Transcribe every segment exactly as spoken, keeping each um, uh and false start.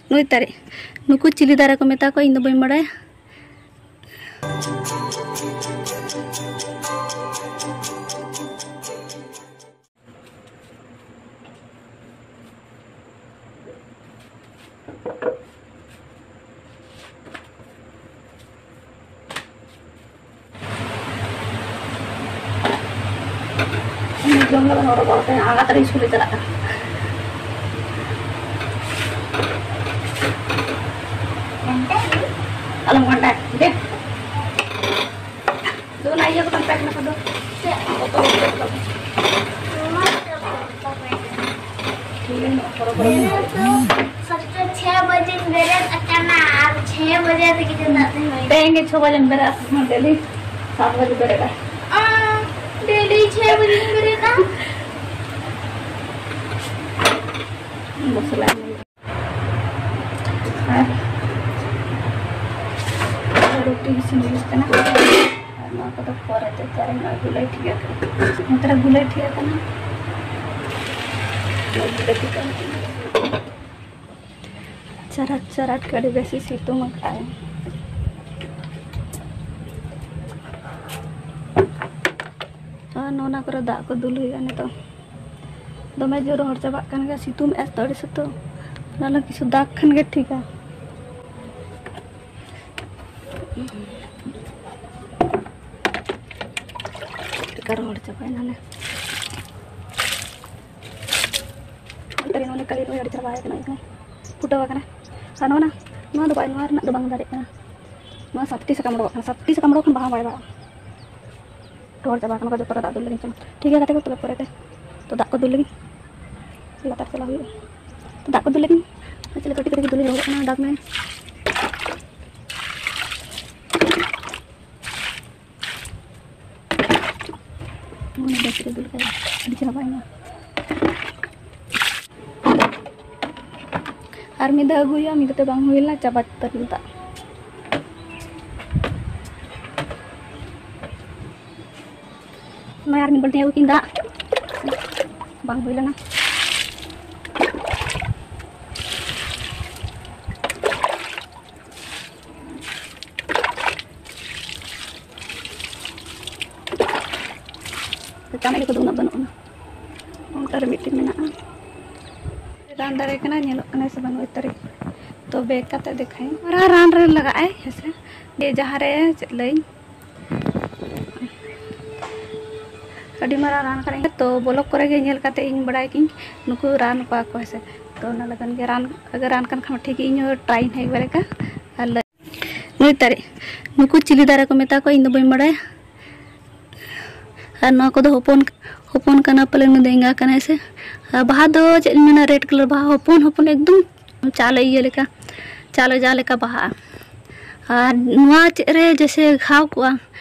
ᱱᱩᱭ ᱛᱟᱨᱮ, ᱱᱩᱠᱩ ᱪᱤᱞᱤ ᱫᱟᱨᱮ ᱠᱚ ᱢᱮᱛᱟ ᱠᱚᱣᱟ, ᱤᱧ ᱫᱚ ᱵᱟᱹᱧ ᱵᱟᱲᱟᱭᱟ᱾ ᱡᱚᱢ ᱞᱟᱹᱜᱤᱫ ᱦᱚᱨᱚ ᱵᱚᱞᱚ ᱛᱮ ᱟᱸᱜᱟ ᱛᱟᱹᱨᱤ ᱤᱥᱠᱩᱞ ᱞᱮ ᱪᱟᱞᱟᱜ ᱠᱟᱱᱟ᱾ ᱟᱞᱚᱢ ᱜᱷᱟᱱᱴᱟᱭᱟ, ᱫᱮ᱾ ᱫᱩ ᱚᱱᱟ ᱤᱭᱟᱹ ᱠᱚ ᱛᱟᱢ ᱯᱮᱠ ᱞᱮᱠᱟ ᱫᱚ᱾ ᱪᱮᱫ? ᱵᱚᱛᱚᱞ ᱠᱚ᱾ ᱱᱚᱣᱟ ᱫᱚ ᱵᱚᱛᱚᱞ ᱠᱟᱱᱟ᱾ ᱴᱷᱤᱠ ᱜᱮᱭᱟ, ᱦᱚᱨᱚ ᱵᱚᱞᱚ ᱠᱟᱱᱟ᱾ ᱥᱚᱪᱪᱚ ᱪᱷᱮ ᱵᱟᱡᱮᱧ ᱵᱮᱨᱮᱫ ᱟᱠᱟᱱᱟ ᱟᱨ ᱪᱷᱮ ᱵᱟᱡᱮ ᱨᱮᱜᱮ ᱪᱮᱫᱟᱜ ᱛᱮ ᱦᱩᱭ ᱛᱮᱦᱮᱧ ᱜᱮ ᱪᱷᱚ ᱵᱟᱡᱮᱢ ᱵᱮᱨᱮᱫ ᱟᱠᱟᱱᱟ, ᱰᱮᱞᱤ ᱥᱟᱛ ᱵᱟᱡᱮ ᱵᱮᱨᱮᱫ ᱟ᱾ ᱟᱸ, ᱰᱮᱞᱤ ᱪᱷᱮ ᱵᱟᱡᱮᱧ ᱵᱮᱨᱮᱫ ᱟ᱾ ᱢᱚᱥᱞᱟ᱾ ᱟᱨ ᱨᱩᱴᱤ ᱤᱥᱤᱱ ᱦᱩᱭᱩᱜ ᱠᱟᱱᱟ᱾ ᱟᱨ ᱱᱚᱣᱟ ᱠᱚᱫᱚ ᱯᱚᱨᱮ ᱛᱮ ᱪᱟᱨᱮ ᱱᱚᱜᱼᱚᱭ ᱜᱩᱞᱟᱹᱭ ᱴᱷᱤᱠ ᱟᱠᱟᱱᱟ᱾ ᱱᱚᱛᱮ ᱨᱮ ᱜᱩᱞᱟᱹᱭ ᱴᱷᱤᱠ ᱟᱠᱟᱱᱟ᱾ ᱱᱚᱣᱟ ᱜᱩᱞᱟᱹᱭ ᱴᱷᱤᱠ ᱟᱠᱟᱱᱟ᱾ ᱪᱟᱨᱟᱴ ᱪᱟᱨᱟᱴ ᱜᱮ ᱟᱹᱰᱤ ᱵᱮᱥᱤ ᱥᱤᱛᱩᱝ ᱟᱠᱟᱫᱼᱟᱭ᱾ ᱟᱨ ᱱᱚᱣᱟ ᱠᱚᱨᱮ ᱫᱟᱜ ᱠᱚ ᱫᱩᱞ ᱦᱩᱭᱩᱜᱼᱟ ᱱᱤᱛᱚᱜ᱾ ᱫᱚᱢᱮ ᱡᱳᱨ ᱨᱚᱦᱚᱲ ᱪᱟᱵᱟᱜ ᱠᱟᱱ ᱜᱮᱭᱟ, ᱥᱤᱛᱩᱝ ᱮ ᱛᱚ ᱟᱹᱰᱤ ᱥᱚᱠᱛᱚ᱾ ᱚᱱᱟ ᱞᱟᱹᱜᱤᱫ ᱠᱤᱪᱷᱩ ᱫᱟᱜᱽ ᱠᱷᱟᱱ ᱜᱮ ᱴᱷᱤᱠᱟ᱾ ᱪᱮᱫᱠᱟ ᱨᱚᱦᱚᱲ ᱪᱟᱵᱟᱭᱮᱱᱟ ᱞᱮ᱾ ᱚᱱᱛᱮ ᱨᱮ ᱱᱚᱰᱮ ᱠᱟᱹᱞᱤ ᱨᱚᱦᱚᱭ ᱟᱹᱰᱤ ᱪᱮᱦᱨᱟ ᱵᱟᱦᱟ ᱠᱟᱱᱟ, ᱯᱷᱩᱴᱟᱹᱣ ᱟᱠᱟᱱᱟ᱾ ᱟᱨ ᱱᱚᱣᱟ ᱱᱟ-, ᱱᱚᱣᱟ ᱫᱚ ᱵᱟᱭ, ᱱᱚᱣᱟ ᱨᱮᱱᱟᱜ ᱫᱚ ᱵᱟᱝ ᱫᱟᱨᱮᱜ ᱠᱟᱱᱟ᱾ ᱱᱚᱣᱟ ᱥᱟᱛᱴᱤ ᱥᱟᱠᱟᱢ ᱩᱰᱩᱠᱚᱜ ᱠᱟᱱᱟ, ᱥᱟᱛᱴᱤ ᱥᱟᱠᱟᱢ ᱩᱰᱩᱠᱚᱜ ᱠᱷᱟᱱ ᱵᱟᱦᱟ ᱵᱟᱭ ᱵᱟᱦᱟᱜᱼᱟ᱾ ᱨᱚᱦᱚᱲ ᱪᱟᱵᱟ ᱟᱠᱟᱱᱟ, ᱡᱚᱛᱚ ᱨᱮ ᱫᱟᱜ ᱫᱩᱞ ᱞᱟᱹᱜᱤᱫ᱾ ᱪᱚᱞᱚ ᱴᱷᱤᱠ ᱜᱮᱭᱟ ᱜᱟᱛᱮ ᱠᱚ, ᱛᱚᱵᱮ ᱯᱚᱨᱮᱛᱮ ᱛᱚ ᱫᱟᱜ ᱠᱚ ᱫᱩᱞ ᱞᱟᱹᱜᱤᱫ ᱞᱟᱛᱟᱨ ᱪᱟᱞᱟᱣ ᱦᱩᱭᱩᱜᱼᱟ᱾ ᱛᱚ ᱫᱟᱜ ᱠᱚ ᱫᱩᱞ ᱞᱟᱹᱜᱤᱫ ᱪᱮᱫ ᱞᱮᱠᱟ ᱠᱟᱹᱴᱤᱡ ᱠᱟᱹᱴᱤᱡ ᱫᱩᱞ ᱦᱩᱭᱩᱜ ᱠᱟᱱᱟ, ᱫᱟᱜ ᱢᱮ᱾ ᱢᱚᱱᱮ ᱵᱮᱥ ᱨᱮ ᱫᱩᱞ ᱠᱟᱭᱟ, ᱟᱹᱰᱤ ᱪᱮᱦᱨᱟ ᱵᱟᱭ ᱧᱮᱞᱚᱜᱼᱟ᱾ ᱟᱨ ᱢᱤᱫ ᱫᱷᱟᱣ ᱟᱹᱜᱩ ᱦᱩᱭᱩᱜᱼᱟ, ᱢᱤᱫ ᱫᱷᱟᱣ ᱛᱮ ᱵᱟᱝ ᱦᱩᱭ ᱞᱮᱱᱟ, ᱪᱟᱵᱟ ᱩᱛᱟᱹᱨ ᱮᱱᱟ ᱫᱟᱜ᱾ ᱱᱚᱜᱼᱚᱭ ᱟᱨ ᱢᱤᱫ ᱵᱟᱹᱞᱴᱤ ᱟᱹᱜᱩ ᱠᱤᱱ ᱫᱟᱜ, ᱵᱟᱝ ᱦᱩᱭ ᱞᱮᱱᱟ᱾ ᱪᱟᱢᱮᱞᱤ ᱠᱚᱫᱚ ᱩᱱᱟᱹᱜ ᱵᱟᱹᱱᱩᱜ ᱟᱱᱟ᱾ ᱚᱱᱠᱟ ᱨᱮ ᱢᱤᱫᱴᱮᱱ ᱢᱮᱱᱟᱜᱼᱟ᱾ ᱨᱟᱱ ᱫᱟᱨᱮ ᱠᱟᱱᱟ, ᱧᱮᱞᱚᱜ ᱠᱟᱱᱟ ᱥᱮ ᱵᱟᱝ? ᱱᱚᱭ ᱛᱟᱹᱨᱤᱠᱷ ᱛᱚ ᱵᱮᱜᱽ ᱠᱟᱛᱮ ᱫᱮᱠᱷᱟᱭ᱾ ᱚᱱᱟ ᱨᱟᱱ ᱨᱮ ᱞᱟᱜᱟᱜ ᱟᱭ ᱦᱮᱸᱥᱮ᱾ ᱡᱮ ᱡᱟᱦᱟᱸ ᱨᱮ ᱪᱮᱫ ᱞᱟᱹᱭ, ᱟᱹᱰᱤ ᱢᱟᱨᱟᱝ ᱨᱟᱱ ᱠᱟᱱᱟ᱾ ᱛᱚ ᱵᱞᱚᱜ ᱠᱚᱨᱮ ᱜᱮ ᱧᱮᱞ ᱠᱟᱛᱮ ᱤᱧ ᱵᱟᱲᱟᱭ ᱠᱤᱧ ᱱᱩᱠᱩ ᱨᱟᱱ ᱠᱚᱣᱟ ᱠᱚ ᱦᱮᱸᱥᱮ᱾ ᱛᱚ ᱚᱱᱟ ᱞᱟᱹᱜᱤᱫ ᱜᱮ ᱨᱟᱱ, ᱟᱜᱟᱨ ᱨᱟᱱ ᱠᱟᱱ ᱠᱷᱟᱱ ᱴᱷᱤᱠ ᱜᱮ, ᱤᱧ ᱦᱚᱸ ᱴᱨᱟᱭ ᱤᱧ ᱦᱟᱸᱜ ᱮᱠᱵᱟᱨᱮ ᱠᱟ᱾ ᱟᱨ ᱞᱟᱹᱭ, ᱱᱩᱭ ᱛᱟᱨᱮ, ᱱᱩᱠᱩ ᱪᱤᱞᱤ ᱫᱟᱨᱮ ᱠᱚ ᱢᱮᱛᱟ ᱠᱚᱣᱟ, ᱤᱧ ᱫᱚ ᱵᱟᱹᱧ ᱵᱟᱲᱟᱭᱟ᱾ ᱟᱨ ᱱᱚᱣᱟ ᱠᱚᱫᱚ ᱦᱚᱯᱚᱱ, ᱦᱚᱯᱚᱱ ᱠᱟᱱᱟ ᱯᱟᱞᱮ, ᱱᱩᱭ ᱫᱚ ᱮᱸᱜᱟ ᱠᱟᱱᱟᱭ ᱥᱮ᱾ ᱟᱨ ᱵᱟᱦᱟ ᱫᱚ ᱪᱮᱫ ᱤᱧ ᱢᱮᱱᱟ, ᱨᱮᱰ ᱠᱟᱞᱟᱨ ᱵᱟᱦᱟ, ᱦᱚᱯᱚᱱ ᱦᱚᱯᱚᱱ ᱮᱠᱫᱚᱢ ᱪᱟᱣᱞᱮ ᱤᱭᱟᱹ ᱞᱮᱠᱟ, ᱪᱟᱣᱞᱮ ᱡᱟ ᱞᱮᱠᱟ ᱵᱟᱦᱟᱜᱼᱟ᱾ ᱟᱨ ᱱᱚᱣᱟ ᱪᱮᱫ ᱨᱮ ᱡᱮᱥᱮ ᱜᱷᱟᱣ ᱠᱚᱜᱼᱟ,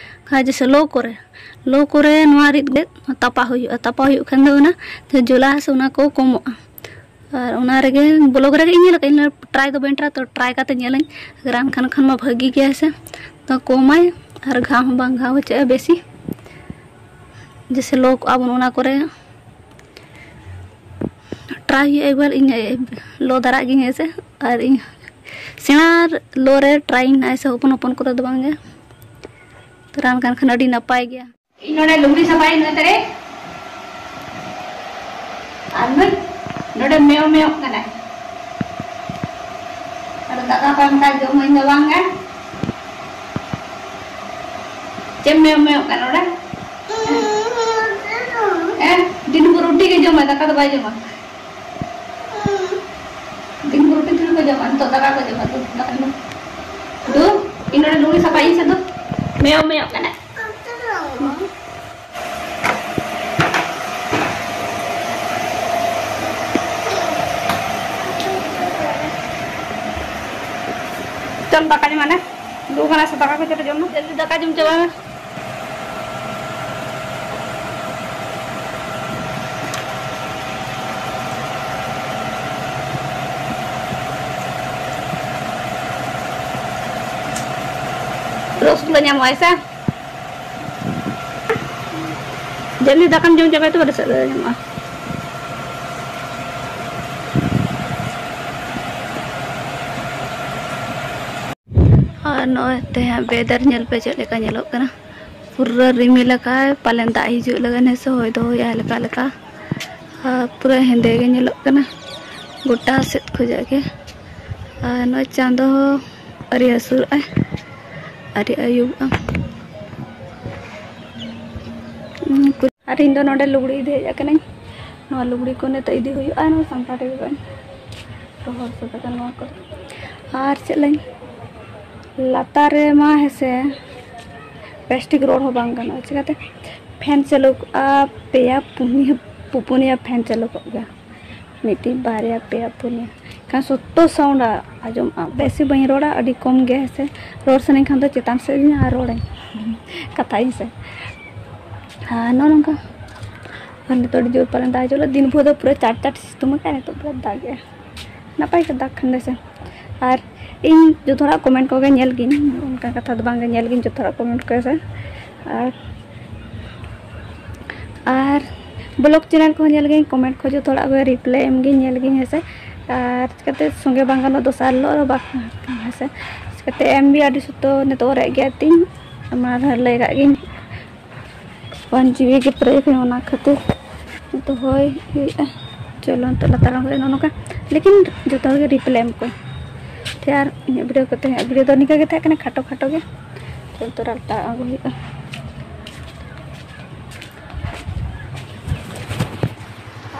ᱜᱷᱟᱣ ᱡᱮᱥᱮ ᱞᱚ ᱠᱚᱨᱮ, ᱞᱚ ᱠᱚᱨᱮ ᱱᱚᱣᱟ ᱨᱤᱫ ᱠᱟᱛᱮ ᱛᱟᱯᱟ ᱦᱩᱭᱩᱜᱼᱟ᱾ ᱛᱟᱯᱟ ᱦᱩᱭᱩᱜ ᱠᱷᱟᱱ ᱫᱚ ᱚᱱᱟ ᱡᱟᱦᱟᱸ ᱡᱚᱞᱟ ᱦᱟᱹᱥᱩ ᱚᱱᱟ ᱠᱚ ᱠᱚᱢᱚᱜᱼᱟ᱾ ᱟᱨ ᱚᱱᱟ ᱨᱮᱜᱮ ᱵᱞᱚᱜ ᱨᱮᱜᱮ ᱤᱧ ᱧᱮᱞ ᱟᱠᱟᱫ, ᱤᱧ ᱴᱨᱟᱭ ᱫᱚ ᱵᱟᱹᱧ ᱴᱨᱟᱭ, ᱛᱚ ᱴᱨᱟᱭ ᱠᱟᱛᱮ ᱧᱮᱞᱟᱹᱧ, ᱨᱟᱱ ᱠᱷᱟᱱ ᱠᱷᱟᱱ ᱢᱟ ᱵᱷᱟᱹᱜᱤ ᱜᱮᱭᱟ ᱥᱮ, ᱛᱚ ᱠᱚᱢᱟᱭ ᱟᱨ ᱜᱷᱟᱣ ᱦᱚᱸ ᱵᱟᱝ ᱜᱷᱟᱣ ᱦᱚᱪᱚᱜᱼᱟ ᱵᱮᱥᱤ᱾ ᱡᱮᱥᱮ ᱞᱚ ᱠᱚᱜᱼᱟ ᱵᱚᱱ ᱚᱱᱟ ᱠᱚᱨᱮ᱾ ᱴᱨᱟᱭ ᱦᱩᱭᱩᱜᱼᱟ ᱮᱠᱵᱟᱨ, ᱤᱧ ᱞᱚ ᱫᱟᱨᱟᱜ ᱜᱤᱧ ᱦᱮᱸ ᱥᱮ᱾ ᱟᱨ ᱤᱧ ᱥᱮᱬᱟ ᱞᱚ ᱨᱮ ᱴᱨᱟᱭ ᱤᱧ ᱦᱟᱸᱜ ᱥᱮ, ᱦᱚᱯᱚᱱ ᱦᱚᱯᱚᱱ ᱠᱚᱨᱮ ᱫᱚ ᱵᱟᱝ ᱜᱮ᱾ ᱨᱟᱱ ᱠᱟᱱ ᱠᱷᱟᱱ ᱟᱹᱰᱤ ᱱᱟᱯᱟᱭ ᱜᱮᱭᱟ᱾ ᱤᱧ ᱱᱚᱰᱮ ᱞᱩᱜᱽᱲᱤ ᱥᱟᱯᱷᱟᱭᱤᱧ ᱱᱚᱛᱮ ᱨᱮ᱾ ᱟᱨ ᱱᱩᱭ ᱱᱚᱰᱮ ᱢᱮᱣ ᱢᱮᱣᱚᱜ ᱠᱟᱱᱟᱭ᱾ ᱟᱫᱚ ᱫᱟᱠᱟ ᱠᱚ ᱮᱢ ᱠᱷᱟᱱ ᱡᱚᱢ ᱦᱚᱸ ᱤᱧ ᱫᱚ ᱵᱟᱝ ᱜᱟᱱ᱾ ᱪᱮᱫ ᱮᱢ ᱢᱮᱣ ᱢᱮᱣᱚᱜ ᱠᱟᱱᱟ ᱱᱚᱰᱮ? ᱦᱮᱸ, ᱫᱤᱱ ᱵᱷᱳᱨ ᱨᱩᱴᱤ ᱜᱮ ᱡᱚᱢᱟᱭ, ᱫᱟᱠᱟ ᱫᱚ ᱵᱟᱭ ᱡᱚᱢᱟ᱾ ᱫᱤᱱ ᱵᱷᱳᱨ ᱨᱩᱴᱤ ᱛᱷᱩᱲᱤ ᱠᱚ ᱡᱚᱢᱟ, ᱱᱤᱛᱚᱜ ᱫᱟᱠᱟ ᱠᱚ ᱡᱚᱢᱟ, ᱫᱩ, ᱫᱟᱠᱟ ᱧᱩ᱾ ᱫᱩ, ᱤᱧ ᱱᱚᱰᱮ ᱞᱩᱜᱽᱲᱤ ᱥᱟᱯᱷᱟᱭᱤᱧ ᱥᱮ ᱫᱩ᱾ ᱢᱮᱣ ᱢᱮᱣᱚᱜ ᱠᱟᱱᱟᱭ᱾ ᱪᱚᱞ ᱫᱟᱠᱟ ᱡᱚᱢ ᱟᱞᱮ᱾ ᱫᱩ ᱠᱟᱱᱟ ᱥᱮ ᱫᱟᱠᱟ ᱠᱚ ᱪᱚᱞ ᱡᱚᱢ ᱢᱮ᱾ ᱡᱚᱞᱫᱤ ᱫᱟᱠᱟ ᱡᱚᱢ ᱪᱟᱵᱟᱭ ᱢᱮ᱾ ᱨᱚᱥᱜᱩᱞᱞᱟᱹ ᱧᱟᱢᱚᱜᱼᱟ ᱥᱮ? ᱡᱟᱹᱱᱤ ᱫᱟᱠᱟᱢ ᱡᱚᱢ ᱪᱟᱵᱟᱭ ᱛᱚ ᱨᱚᱥᱜᱩᱞᱞᱟᱹ ᱧᱟᱢᱚᱜᱼᱟ᱾ ᱟᱨ ᱱᱚᱜᱼᱚᱭ ᱛᱮᱦᱮᱧᱟᱜ ᱵᱮᱫᱟᱨ ᱧᱮᱞ ᱯᱮ ᱪᱮᱫ ᱞᱮᱠᱟ ᱧᱮᱞᱚᱜ ᱠᱟᱱᱟ᱾ ᱯᱩᱨᱟᱹ ᱨᱤᱢᱤᱞ ᱟᱠᱟᱫ, ᱯᱟᱞᱮᱱ ᱫᱟᱜ ᱦᱤᱡᱩᱜ ᱞᱟᱹᱜᱤᱫ ᱦᱮᱸ ᱥᱮ, ᱦᱚᱭ ᱫᱚ ᱦᱚᱭᱟᱭ ᱦᱟᱞᱠᱟ ᱦᱟᱞᱠᱟ᱾ ᱟᱨ ᱯᱩᱨᱟᱹ ᱦᱮᱸᱫᱮ ᱜᱮ ᱧᱮᱞᱚᱜ ᱠᱟᱱᱟ ᱜᱚᱴᱟ ᱥᱮᱫ ᱠᱷᱚᱱᱟᱜ ᱜᱮ᱾ ᱟᱨ ᱱᱚᱜᱼᱚᱭ ᱪᱟᱸᱫᱚ ᱦᱚᱸ ᱟᱹᱣᱨᱤ ᱦᱟᱹᱥᱩᱨᱚᱜᱼᱟᱭ, ᱟᱹᱣᱨᱤ ᱟᱹᱭᱩᱵᱚᱜᱼᱟ᱾ ᱟᱨ ᱤᱧ ᱫᱚ ᱱᱚᱰᱮ ᱞᱩᱜᱽᱲᱤ ᱤᱫᱤ ᱦᱮᱡ ᱟᱠᱟᱱᱟᱹᱧ᱾ ᱱᱚᱣᱟ ᱞᱩᱜᱽᱲᱤ ᱠᱚ ᱱᱤᱛᱚᱜ ᱤᱫᱤ ᱦᱩᱭᱩᱜᱼᱟ, ᱱᱚᱣᱟ ᱥᱟᱢᱴᱟᱣ ᱴᱷᱤᱠ ᱠᱟᱜ ᱟᱹᱧ᱾ ᱨᱚᱦᱚᱲ ᱥᱟᱹᱛ ᱟᱠᱟᱱ ᱱᱚᱣᱟ ᱠᱚ᱾ ᱟᱨ ᱪᱮᱫ ᱞᱟᱹᱭ, ᱞᱟᱛᱟᱨ ᱨᱮᱢᱟ ᱦᱮᱸᱥᱮ ᱵᱮᱥ ᱴᱷᱤᱠ ᱨᱚᱲ ᱦᱚᱸ ᱵᱟᱝ ᱜᱟᱱᱚᱜᱼᱟ, ᱪᱤᱠᱟᱹᱛᱮ ᱯᱷᱮᱱ ᱪᱟᱹᱞᱩ ᱠᱚᱜᱼᱟ, ᱯᱮᱭᱟ ᱯᱩᱱᱭᱟᱹ, ᱯᱩᱯᱩᱱᱭᱟ ᱯᱷᱮᱱ ᱪᱟᱹᱞᱩ ᱠᱚᱜ ᱜᱮᱭᱟ, ᱢᱤᱫᱴᱤᱡ ᱵᱟᱨᱭᱟ ᱯᱮᱭᱟ ᱯᱩᱱᱭᱟᱹ, ᱮᱱᱠᱷᱟᱱ ᱥᱚᱠᱛᱚ ᱥᱟᱣᱩᱱᱰ ᱟᱸᱡᱚᱢᱚᱜᱼᱟ᱾ ᱵᱮᱥᱤ ᱵᱟᱹᱧ ᱨᱚᱲᱟ, ᱟᱹᱰᱤ ᱠᱚᱢ ᱜᱮ ᱦᱮᱸᱥᱮ, ᱨᱚᱲ ᱥᱟᱱᱟᱧ ᱠᱷᱟᱱ ᱫᱚ ᱪᱮᱛᱟᱱ ᱥᱮᱫ ᱤᱧ ᱟᱨ ᱨᱚᱲᱟᱹᱧ, ᱠᱟᱛᱷᱟᱭᱟᱹᱧ ᱥᱮ᱾ ᱟᱨ ᱱᱚᱜᱼᱚ ᱱᱚᱝᱠᱟ᱾ ᱟᱨ ᱱᱤᱛᱚᱜ ᱟᱹᱰᱤ ᱡᱳᱨ ᱯᱟᱞᱮᱱ ᱫᱟᱜ ᱦᱤᱡᱩᱜ ᱞᱟᱹᱜᱤᱫ᱾ ᱫᱤᱱ ᱵᱷᱳᱨ ᱫᱚ ᱯᱩᱨᱟᱹ ᱪᱟᱴ ᱪᱟᱴ ᱥᱤᱛᱩᱝ ᱟᱠᱟᱫ, ᱱᱤᱛᱚᱜ ᱯᱩᱨᱟᱹ ᱫᱟᱜᱮᱜᱼᱟ᱾ ᱱᱟᱯᱟᱭ ᱜᱮ ᱫᱟᱜ ᱠᱷᱟᱱ ᱫᱚ ᱥᱮ᱾ ᱟᱨ ᱤᱧ ᱡᱚᱛᱚ ᱦᱚᱲᱟᱜ ᱠᱚᱢᱮᱱᱴ ᱠᱚᱜᱮ ᱧᱮᱞ ᱜᱤᱧ, ᱚᱱᱠᱟ ᱠᱟᱛᱷᱟ ᱫᱚ ᱵᱟᱝ ᱜᱮ, ᱧᱮᱞ ᱜᱤᱧ ᱡᱚᱛᱚ ᱦᱚᱲᱟᱜ ᱠᱚᱢᱮᱱᱴ ᱠᱚᱜᱮ ᱥᱮ᱾ ᱟᱨ, ᱟᱨ ᱵᱞᱚᱜ ᱪᱮᱱᱮᱞ ᱠᱚᱦᱚᱸ ᱧᱮᱞ ᱜᱤᱧ, ᱠᱚᱢᱮᱱᱴ ᱠᱚ ᱡᱚᱛᱚ ᱦᱚᱲᱟᱜ ᱜᱮ ᱨᱤᱯᱞᱟᱭ ᱮᱢ ᱜᱤᱧ, ᱧᱮᱞ ᱜᱤᱧ ᱦᱮᱸ ᱥᱮ᱾ ᱟᱨ ᱪᱤᱠᱟᱹᱛᱮ ᱥᱚᱸᱜᱮ ᱵᱟᱝ ᱜᱟᱱᱚᱜ, ᱫᱚᱥᱟᱨ ᱦᱤᱞᱳᱜ ᱨᱮ ᱵᱟᱠᱚ ᱦᱮᱸ ᱥᱮ᱾ ᱪᱤᱠᱟᱹᱛᱮ ᱮᱢ ᱵᱤ ᱟᱹᱰᱤ ᱥᱚᱠᱛᱚ ᱱᱤᱛᱚᱜ ᱨᱮ ᱜᱮ ᱛᱤᱧ, ᱚᱱᱟ ᱞᱟᱹᱭ ᱠᱟᱜ ᱜᱤᱧ᱾ ᱯᱟᱸᱪ ᱡᱤᱵᱤ ᱜᱮ ᱯᱨᱟᱭ ᱠᱟᱱᱟ, ᱚᱱᱟ ᱠᱷᱟᱹᱛᱤᱨ ᱫᱚᱦᱚᱭ ᱦᱩᱭᱩᱜᱼᱟ᱾ ᱪᱚᱞᱚ, ᱱᱤᱛᱚᱜ ᱞᱟᱛᱟᱨ ᱟᱬᱜᱚ ᱱᱚᱜᱼᱚ ᱱᱚᱝᱠᱟ, ᱞᱮᱠᱤᱱ ᱡᱚᱛᱚ ᱦᱚᱲ ᱜᱮ ᱨᱤᱯᱞᱟᱭ ᱮᱢ ᱠᱚ᱾ ᱴᱷᱤᱠ, ᱟᱨ ᱤᱧᱟᱹᱜ ᱵᱷᱤᱰᱤᱭᱳ ᱠᱚᱛᱮ, ᱤᱧᱟᱹᱜ ᱵᱷᱤᱰᱤᱭᱳ ᱫᱚ ᱱᱤᱝᱠᱟᱹ ᱜᱮ ᱛᱟᱦᱮᱸ ᱠᱟᱱᱟ, ᱠᱷᱟᱴᱚ ᱠᱷᱟᱴᱚ ᱜᱮ᱾ ᱪᱚᱞᱚ, ᱱᱤᱛᱚᱜ ᱞᱟᱛᱟᱨ ᱟᱬᱜᱚ ᱦᱩᱭᱩᱜᱼᱟ᱾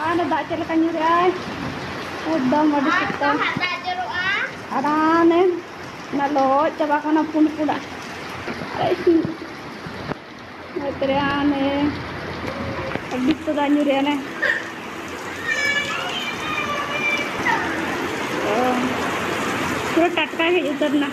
ᱟᱨ ᱫᱟᱜ ᱪᱮᱫ ᱞᱮᱠᱟ ᱧᱩᱨᱮᱜᱼᱟᱭ, ᱮᱠᱫᱚᱢ ᱟᱹᱰᱤ ᱥᱚᱠᱛᱚ᱾ ᱟᱨᱟᱱᱮ ᱚᱱᱟ ᱞᱚᱦᱚᱫ ᱪᱟᱵᱟ ᱠᱟᱱᱟ, ᱯᱩᱸᱰ ᱯᱩᱸᱰᱟᱜ᱾ ᱵᱟᱛᱨᱮ ᱟᱱᱮ, ᱟᱹᱰᱤ ᱛᱚ ᱫᱟᱜ ᱧᱩᱨᱮ ᱟᱱᱮ᱾ ᱚ, ᱯᱩᱨᱟᱹ ᱴᱟᱴᱠᱟ ᱦᱮᱡ ᱩᱛᱟᱹᱨ ᱱᱟ᱾